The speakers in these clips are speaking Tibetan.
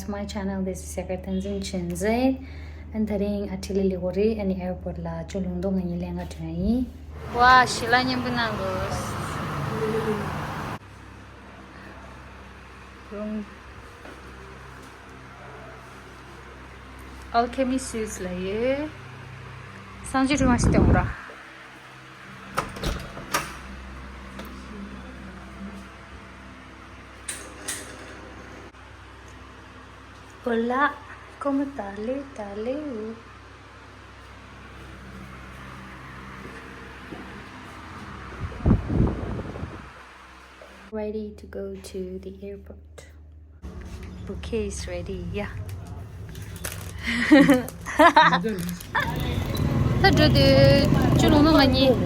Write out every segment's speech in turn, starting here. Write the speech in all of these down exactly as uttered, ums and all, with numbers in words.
My channel, this is Sekar Tenzin Chinze. And དེ་རིང་ཨ་ཊི་ལི་ལི་གོ་རི་ཨ་ནི་airport ལ་ཅོ་ལུང་དོ་ང་གཉིས་ལེན་ག་འགྲོ་ཡ་ཡིན། ཝ་ཞི་ལ་མཉམ་པོ་གནང་དགོས། རུང་Alchemy Suits ལ་ཡོད། སང་ཅི་ཀྲུ་མ་ཞིག་སྟེང་ར། Hola, ¿cómo tal? Tal. Ready to go to the airport. Bouquet is ready, yeah. ད་འགྲོ་དུས་ཅོ་ལུང་དོ་ང་གཉིས།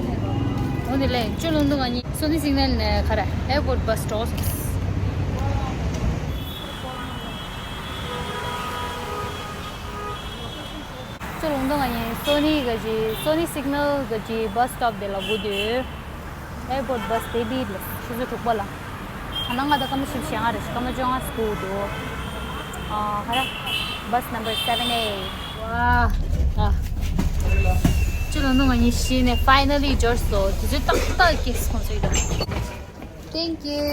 འོ་དེ་ལས་ཅོ་ལུང་དོ་ང་གཉིས་སོ་ནི་སིག་ནལ་ནས་ག་རེ་airport bus འགྲོ་སོང་། ཅོ་ལུང་དོ་ང་གཉིས་སོ་ནི་ག་ཅི་སོ་ནི་སིག་ནལ་ག་ཅི་bus stop དེ་ལ་སྒུག་དུས། Airport bus དེ་འདི་ལ་ཆུ་ཚོད་དྲུག་པ་ལ། ད་ནང་ང་ད་སྐར་མ་བཞི་བཅུ་ཞེ་ལྔ་རེད། སྐར་མ་བཅོ་ལྔ་སྒུག་འདུག་ཨ་ཧ་ར། Bus number seven A. ཝ། ཨ། ཅོ་ལུང་དོ་ང་གཉིས་གཞི་ནས་finally འབྱོར་སོང་། དུས་ཚོད་ཏག་ཏག་སྐྱེལ་སོང་ཟེར་གྱི་འདུག Thank you.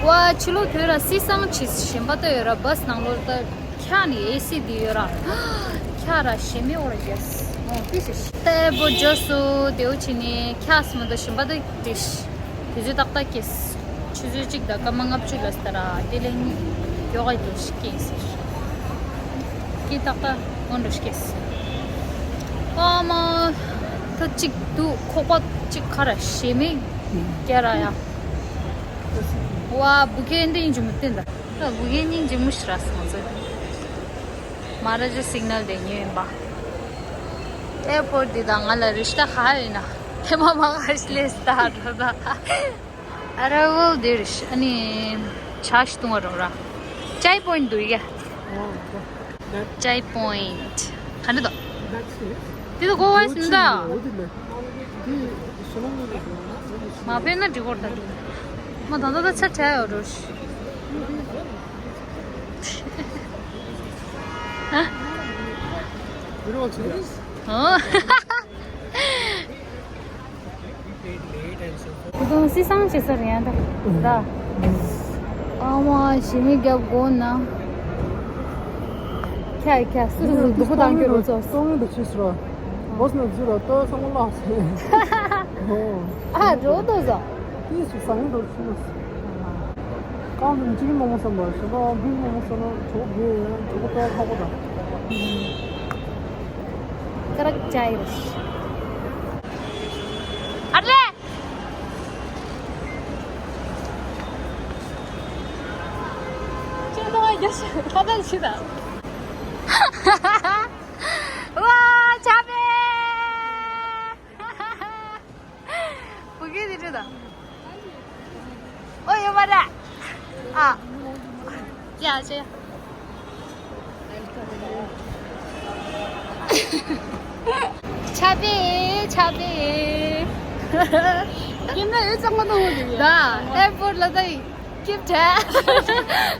ཝ་ཕྱི་ལོགས་བོད་ར་སི་སང་ཆི་ཞིམ་པ་ཏོ་ཡོད་ར། bus ནང་ལོགས་ད་འཁྱག་ནི་ཨེ་སི་འདི་ཡོད་ར། འཁྱག་ར་ཞེ་མེད་འོ་ར་རྒྱས། ཨོ་ཏི་ཞེ་ཞེ། ཏེ་བོ་འབྱོར་སོང་། དེའུ་ཆི་ནི་འཁྱག་སི་མ་ཏོ་ཞིམ་པ་ཏོ་ཏི་ཞེ། དུས་ཚོད་ཏག་ཏག་སྐྱེས། ཆུ་ཚོད་གཅིག་དང་སྐར་མ་ལྔ་བཅུ་ལ་སྟ་ར་དེ་ལས་གཉིས་མགྱོགས་ཨེ་འགྲོ་ཞིག་སྐྱེས་ཟེར། ཀི་ཏག་ཏག་སྔོན་འགྲོ་སྐྱེས། ཨ་མ། ད་གཅིག་འདུག་ཁོག་པ་གཅིག་ཁ་ར་ཞེ་མེད་རྒྱ་ར་ཡ། ཝ་བུ་ཁེ་འདི་ཡིན་གྱི་མི་བསྟན་ད། ད་བུ་ཁེ་སྙིང་རྗེ་མོ་ཞིག་ར་སོང་ཚེ། མ་ར་ཇ་སིག་ནལ་དེ་ཉོས་ཡིན་པ། ཨེར་པོར་ཊི་འདི་དང་ང་ལ་རི་ཤྟ་ཧ་ཡོད་ན་ཐེ་མ་མ་ཧ་ཤི་ལེ་སྟ་ར་ད། Arrival འདིར་ཨ་ནི་ཇ་ཞིག་བཏུང་བ་རོགས་ར། Chai point འདུག་ཡ། Chai point ག་འདྲ་འདུག་འདི་ད་གོ་བ་ཞིག་མི་འདུག་མ་ཕེབས་ན་འགྲིག་གོ་ད་འདུག་མ་ད་ད་ད་ཆ་བྲལ་ཡོད་རོ་ཞིག་ཨ། ཨོ། ཁོ་ཚོ་སི་སང་བྱེད་ས་རེད་ཡ་ད། ད། ཨ་མ་ཞི་མི་རྒྱབ་དགོས་ན། ཁྱ་ཁྱ་སུ་སུ་སྡུག་པོ་བཏང་གི་རོ་ཚོ། སྟོང་ཉིད་དུ་ཕྱིས་སོ། བོས་ནས་རྫུ་ར་ལྟོས་བསམ་བློ་ལགས་སོ། ཨ་འགྲོ་འདུག་ཟ། དེ་སུ་སང་འགྲོ་ཕྱིན་ནོ། གང་དུ་འཇིགས་མོ་མོ་བསམ་པ་ཞེ་པོ་འབུལ་མོ་མོ་བསམ་ན་གྲོགས་དགོས་ཡོད་གྲོགས་པོ་ལྟོས་ཁག་པོ་དང་། ཀ་རག་ཅའི་རེད། ཨ་ལེ། ཅི་ནོ་ཡ་ཤ་ཁ་ཏན་ཆི་ད། ཝ་ཆ་པེ། བུ་གེ་དེ་འདྲ་ད། ཨོ་ཡོད་མ་རེད། ཨ། ཡ་ཅེ། ཆ་པེ་ཆ་པེ། ཡིན་ན་ཡོད་ཙང་མ་གཏོང་བ་དེ། ད་ཨེར་པོར་ཊི་ལ་ད་ཡིན་ཀིབ་ཐལ།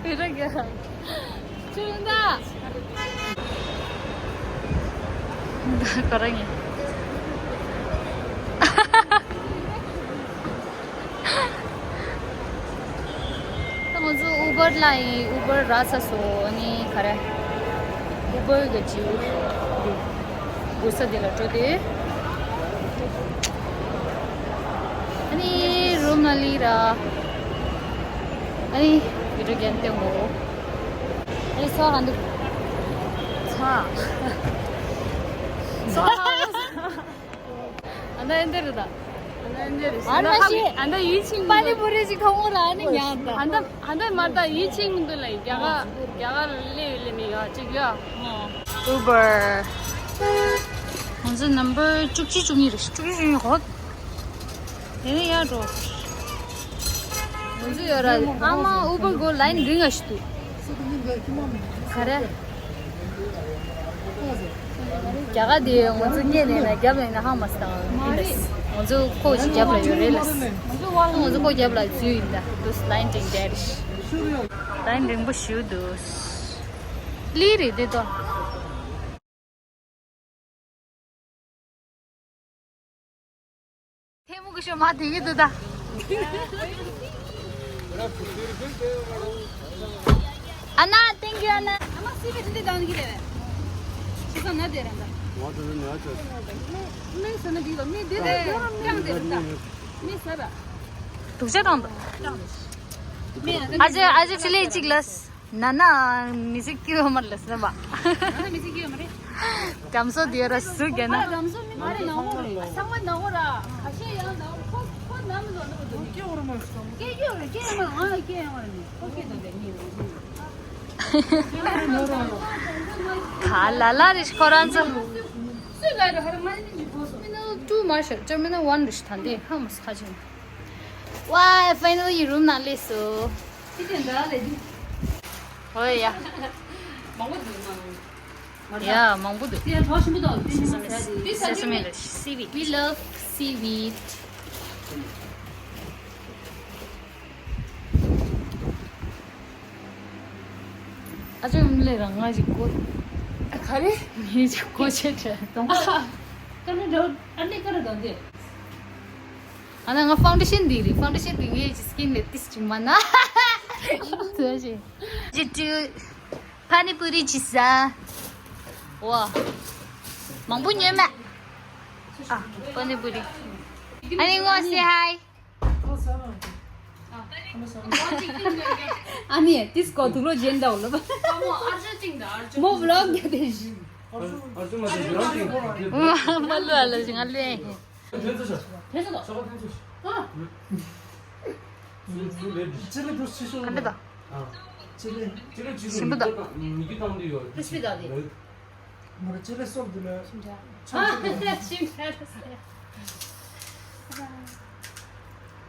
ཡོད་ར་གི། ཆུ་ཡོད་ད། ད་ག་ར་ངེ། ད་ང་ཚོ་ཨུ་བར་ལ་ཡིན། ཨུ་བར་རག་ཚར་སོང་། ཨ་ནི་ག་རེ། ཨུ་བར་གི་ཇིའུ་འདི་སྒུག་ས་འདི་ལ་འགྲོ་དུས། ཨ་ནི་རུམ་ལ་སླེབས་ར། ཨ་ནི་བི་ཌིའོ་རྒྱབ་སྟེ་འོ། ཨ་ནི་ཚོ་ག་འདུག་ཚོ། ཚོ། ཨ་ན་ཨེ་འདི་རེད་ད། ཨ་ན་ཨེ་འདི་རེད། ཨ་ན་ཤི། ཨ་ན་ཡུལ་ཆིང་། པ་ནི་པུ་རི་ཅིག་ཁོ་མོ་ར་ཨ་ནི་ཉག་ད། ཨ་ན་ཨ་ན་མ་ད་ཡུལ་ཆིང་མི་འདུག་ལ་རྒྱ་གར་རྒྱ་གར་ལ་སླེབས་ཡོད་ལེ་མི་ཡོད་ཅིག་ཡོད། ཨུ་བར། ང་ཚོ་ནམ་བར་བཅུ་གཅིག་བཅུ་གཉིས་རེད། བཅུ་གཅིག་བཅུ་གཉིས་གོ། དེ་ནས་ཡར་འགྲོ། ང་ཚོ་ཡོད་ར། ཨ་མ་ཨུ་བར་གོ་ལའིན་རིང་ང་ཞིག་འདུག་ག་རེ། རྒྱ་གར་དེ་ང་ཚོ་སྔོན་ནས་ན་རྒྱབ་ལ་ཡིན་ན་ཧང་མ་སང་ཡིན་ལ། ང་ཚོ་ཁོ་ཅིག་རྒྱབ་ལ་ཡོད་རེད་ལ། ང་ཚོ་ཁོ་རྒྱབ་ལ་འཛུལ་ཡིན་ད་དུ་ལའིན་རིང་བསྡད་རེད། ད་ཡིན་རིང་པོ་ཞུ་འདུག་ལི་རེད་དེ་ཏོ། ཐལ་མོ་གི་ཤོ་མ་དེ་གི་འདུག་ད། ཨ་ན། Thank you ཨ་ན། ཨ་མ་སི་བི་དེ་འདི་དང་གི་རེད། ཤི་ས་ན་དེ་རེད་ད། ང་དེ་ནས་ཉལ་ཆོག་མི་ས་ན་དེ་ལ་མི་དེ་དེ་ཀྱང་དེ་རེད་ད། མི་ས་ར། དུག་ཆ་དང་དུ། ཨ་ཅེ་ཨ་ཅེ་ཕྱི་ལས་གཅིག་ལ། ན་ན། མི་ཚེ་སྐྱིད་པ་མ་རེད་ཟེར་བ། ན་ན་མི་ཚེ་སྐྱིད་པ་མ་རེད། གམ་སོ་དེ་ར་སུ་ག་ན། གམ་སོ་མི་མ་རེད་ན་འོ་རེད། ཚང་མ་ན་འོ་ར། ཁ་ཤས་ཡང་ན་འོ་ཁོ་ཁོ་ན་མི་ལོ་ན་འོ་དུ། སྐྱེ་འོ་ར་མ་སོང་། སྐྱེ་རྒྱུ་རེད་སྐྱེ་ཡང་ང་ལ་སྐྱེ་ཡང་རེད་ནི་ཁོ་སྐྱེ་དང་དེ་གཉིས་རེད། ག་ལ་ལ་རེད་ཁོ་རང་ཚོ། སུ་ལ་ར་ཧ་ར་མ་ནི་ཇི་ཕོ་སོ། མི་ན་ཏུ་མ་ཤར་ཅར་མི་ན་ཝན་རེད་ད་འདི་ཧ་མ་ས་ཁ་ཅན། ཝའི་ཕའི་ནལ་ཡི་རུམ་ནང་སླེབས་སོ། ཅི་དེ་འདྲ་ལས་འདི། ཧོ་ཡ། མང་པོ་འདུག་མང་། ཡ་མང་པོ་འདུག་དེ་ཡང་གྲོགས་ཞིམ་པོ་དང་དེ་ཤི་ས་མེད་ཤི་ས་མེད་ལ་སི་བི། We love seaweed. ཨ་ཅག་མི་ལས་རང་ང་ཞིག་གོ། ཨ་ག་རེ། ངས་ཅིག་གོ་ཆེ་ཆེ་དང་། ཀ་ནི་འདྲ་ཨ་ནི་ཀ་ར་དང་དེ། ཨ་ན་ང་ཕའུན་ཌེ་ཤན་འདི་རེད། ཕའུན་ཌེ་ཤན་འདི་ངའི་ཅི་སི་ཀིན་ལ་ཏིས་ཅིག་མ་ན། ཐུ་ཞིག་ཇི་ཏུ་ཕ་ནི་པུ་རི་ཅི་ཟ། ཝ། མང་པོ་ཉོས་མ། ཨ། ཕ་ནི་པུ་རི། ཨ་ནི་ངོ་སེ་ཧའི། ཨ་ནི་ཏིས་ཀོ་དུག་ལོ་ཇེན་ད་ལོ། མོ་བློག་རྒྱབ་དེ་ཞིག་མ་ལུ་ཨ་ལ་ཞིག་ང་ལུ་ཨེ། ཕན་ཚུན་ཤ། ཕན་ཚུན་དང་། ཤ་ཁ་ཕན་ཚུན་ཤ། ཨ། ཅི་ལི་འདུག་ཅི་ཤོད། ག་འདྲ་དང་། ཅི་ལི་ཅི་ལི་ཅི་ལི་ཞིམ་པོ་དང་། མི་གི་ཏང་འདི་ཡོད། ཀྲིས་པི་དང་འདི། མོ་ར་ཅི་ལི་སོབ་འདི་ལ། ཞིམ་ཆ། ཨ་ཞིམ་ཆ་རེད་ཟེར།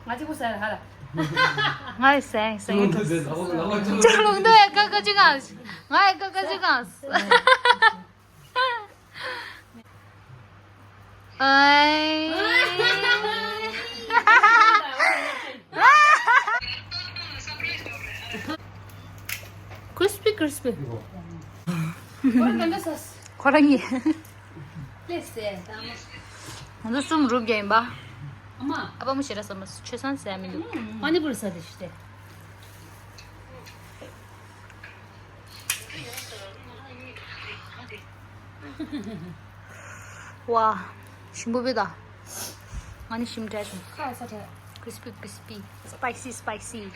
ང་གཅིག་པུ་ཟ་ཧ་ལ། ང་ཡི་ཟ་ཟ་ཡི་འདུག་ཅི་ལུང་འདུག་ཡ་ཀ་ཀ་ཅི་གང་། ང་ཡི་ཀ་ཀ་ཅི་གང་། ཨའི། ཁྲིས་པི་ཁྲིས་པི། ཁོ་རང་གི། ང་ཚོ་གསུམ་རུབ་རྒྱག་ཡིན་པ། ཨ་མ། ཨ་ཕ་མོ་ཞེ་དྲག་ཟ་མ་ཆོས་སང་ཟ་མི་འདུག་མ་ནི་པུར་ཟ་དེ་ཞུ་དེ། ཝ། ཞིམ་པོ་བས་ད། ང་ནི་ཞིམ་དྲག་བྱུང་། ཁ་ས་དྲག Crispy crispy. Spicy spicy. ང་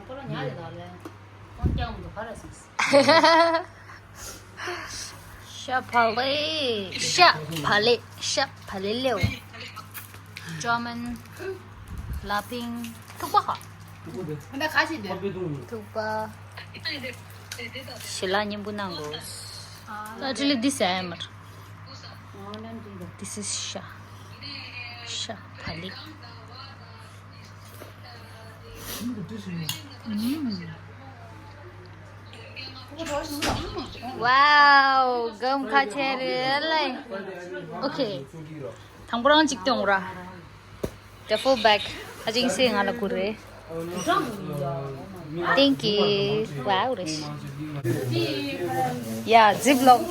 ཁོ་ལ་ཉལ་ལེ་ད་ལེ། ཁོང་ཀྱང་མི་འདུག་ག་རེ་སོང་། ཤ་བག་ལེབ། ཤ་བག་ལེབ། ཤ་བག་ལེབ་ལེའོ། ཅོ་མན། ལ་ཕིང་། ཐུག་པ་ཧ། ད་ཁ་ཤས་དེ། ཐུག་པ། ཞལ་ལག་མཉེས་པོ་གནང་དགོས། ད་ཅི་ལི་འདི་ཟ་ཡ་མར། This is ཤ། ཤ་བག་ལེབ། Wow, སྒམ་ཁ་ཆེ་རེད་ལེ། Okay. དང་པོ་རང་གཅིག་སྟོན་ར། Duffel bag. ཨ་ཅིང་སེ་ང་ལ་བསྐུར་རེད། Thank you. Wow རེད། Yeah, Ziploc.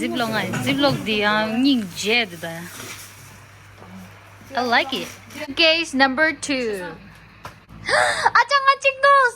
Ziploc ང་Ziploc འདི་ཡང་སྙིང་རྗེ་འདུག་ད། I like it. Case number two. ཨ་ཅག་ང་གཅིག་འདུག